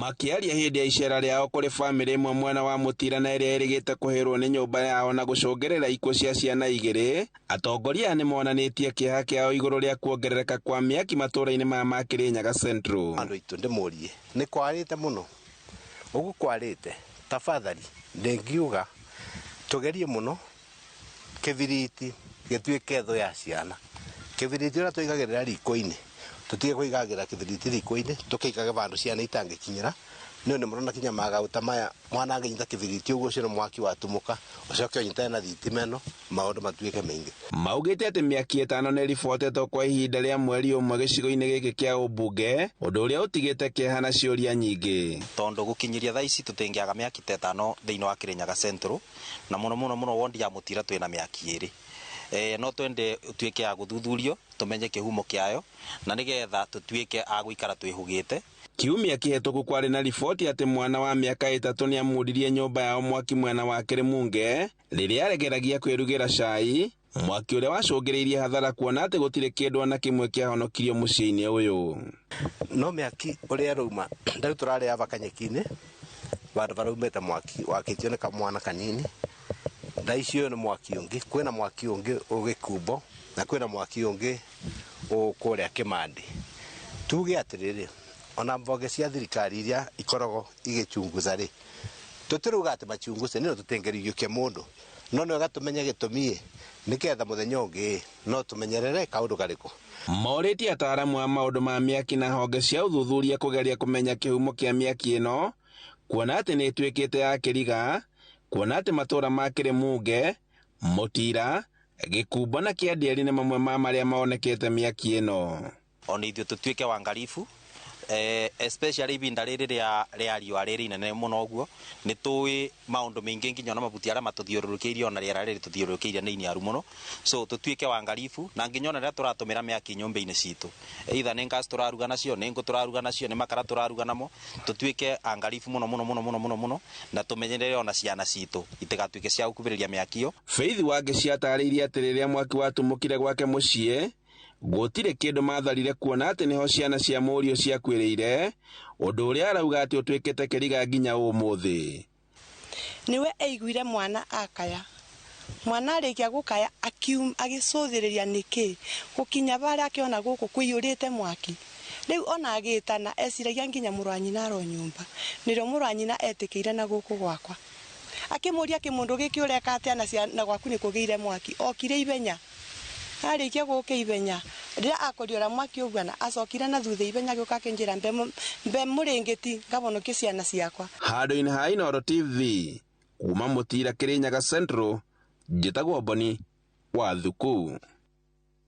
Makĩaria hĩndĩ ya icera rĩao kũrĩ bamĩrĩ ĩmwe mwena wa Mũtira na ĩrĩa ĩrĩgĩte kũhĩrwo nĩ nyũmba yao na gũcũngĩrĩra ikuũ cia ciana igĩrĩ, atongoria aya nĩmonanĩtie kĩeha kĩao igũrũ rĩa kuongerereka kwa mĩaki matũũra-inĩ maya ma Kĩrĩnyaga Central. Andũ aitũ ndĩmũrie nĩ kwarĩte mũno ũguo kwarĩte tafadhali ndĩngiuga tũgerie mũno kĩbiriti gĩtuĩke thũ ya ciana. Kĩbiriti ũrĩa tũigagĩrĩra riko-inĩ tũtige kũigagĩra kĩbiriti riko-inĩ tũkĩigage vandũ ciana itangĩkinyĩra nĩ ũndũ mũrona kinya magauta maya mwana angĩnyita kĩbiriti ũguo ũcio nĩ mwaki watumũka ũcoke ũnyitane na thitima ĩno maũndũ matuĩke maingĩ. Maugĩte atĩ mĩaki ĩtano nĩ ĩribotetwo kwa ihinda rĩa mweri ũmwe gĩcigo-inĩ gĩkĩ kĩa ũmbunge, ũndũ ũrĩa ũtigĩte kĩeha na ciũria nyingĩ. Tondũ gũkinyĩria thaa ici tũtingĩaga mĩaki ta ĩtano thĩinĩ wa Kĩrĩnyaga Central na mũno mũno mũno wondi ya Mũtira twĩna mĩaki ĩrĩ. No twende tuĩke a gũthuthurio tũmenye kĩhumo kĩayo na nĩgetha tũtuĩke a gũikara twĩhũgĩte. Kiumia kĩhetũku kwarĩ na riboti atĩ mwana wa mĩaka 3 nĩamundirie nyũmba yao mwaki mwena wa Kĩrĩmunge rĩrĩa aregeragia kwĩrugĩra cai, mwaki ũrĩa wacũngĩrĩirie hathara kuona atĩ gũtirĩ kĩndũ ona kĩmwe kĩahonokirio mũciĩ-inĩ ũyũ. No mĩaki ũrĩa ĩrauma rĩu tũrarĩ aba kanyeki-inĩ vandũ varaumĩte mwaki wakĩtio nĩ kamwana kanini. Thaa ici ũyũ nĩ mwaki ũngĩ, kwĩna mwaki ũngĩ ũgĩkumbo na kwĩna mwaki ũngĩ ũkũrĩa Kĩmandĩ. Tuge atĩrĩrĩ, ona mbonge cia thirikari iria ikoragwo igĩchunguza rĩ, tũtirauga atĩ machunguze nĩ tũtingĩriũkia mũndũ, no nĩ wega tũmenye gĩtũmi nĩgetha mũthenya ũngĩ no tũmenyerere kaũndũ karĩkũ. Morĩtie ataaramu a maũndũ ma mĩaki na honge cia ũthuthuria kũgeria kũmenya kĩhumo kĩa mĩaki ĩno, kuona atĩ nĩ ĩtuĩkĩte ya kĩriga, kuona atĩ matũũra ma Kĩrĩmunge, Mũtira, Gĩkumbo na Kĩandieri nĩ mamwe ma marĩa maonekete mĩaki ĩno. Ona ithuĩ tũtuĩke wangaribu, especially ibinda rĩrĩ rĩa riũa rĩrĩ inene mũno ũguo, nĩ tũĩ maũndũ maingĩ nginya ona mabuti arĩa matũthiũrũrũkĩirie ona rĩera rĩrĩ tũthiũrũrũkĩirie nĩ iniaru mũno. So tũtuĩke wangaribu na nginya ona rĩrĩa tũratũmĩra mĩaki nyũmba-inĩ citũ, either nĩ gas tũraruga nacio, nĩ ngũ tũraruga nacio, nĩ makara tũraruga namo, tũtuĩke angaribu mũno mũno mũno mũno mũno mũno na tũmenyerere ona ciana citũ itigatuĩke cia gũkuhĩrĩria mĩaki ĩyo. Faith Wangeci atarĩirie atĩ rĩrĩa mwaki watumũkire gwake mũciĩ gũtirĩ kĩndũ matharire kuona atĩ nĩho ciana cia mũriũ ciakuĩrĩire, ũndũ ũrĩa arauga atĩ ũtuĩkĩte kĩriga nginya ũmũthĩ. Nĩwe aiguire mwana akaya, mwana arĩkia gũkaya agĩcũthĩrĩria nĩkĩ gũkinya barĩa akĩona gũkũ kũiyũrĩte mwaki. Rĩu ona agĩtana eciragia nginya mũrũ wa nyina aro nyũmba, nĩrĩo mũrũ wa nyina etĩkĩire na gũkũ gwakwa. Akĩmũria kĩmũndũ gĩkĩ ũreka atĩa na gwaku nĩ kũgĩire mwaki, okire ihenya. Arĩkia gũka ihenya rĩrĩa akorire ũrĩa mwaki ũguana acokire na thutha ihenya agĩũka akĩnjĩra mbe mũrĩngĩti ngahonokie ciana ciakwa. Handũ-inĩ ha Inooro TV kuma Mũtira Kĩrĩnyaga Central, njĩtagwo Boni wa Thuku.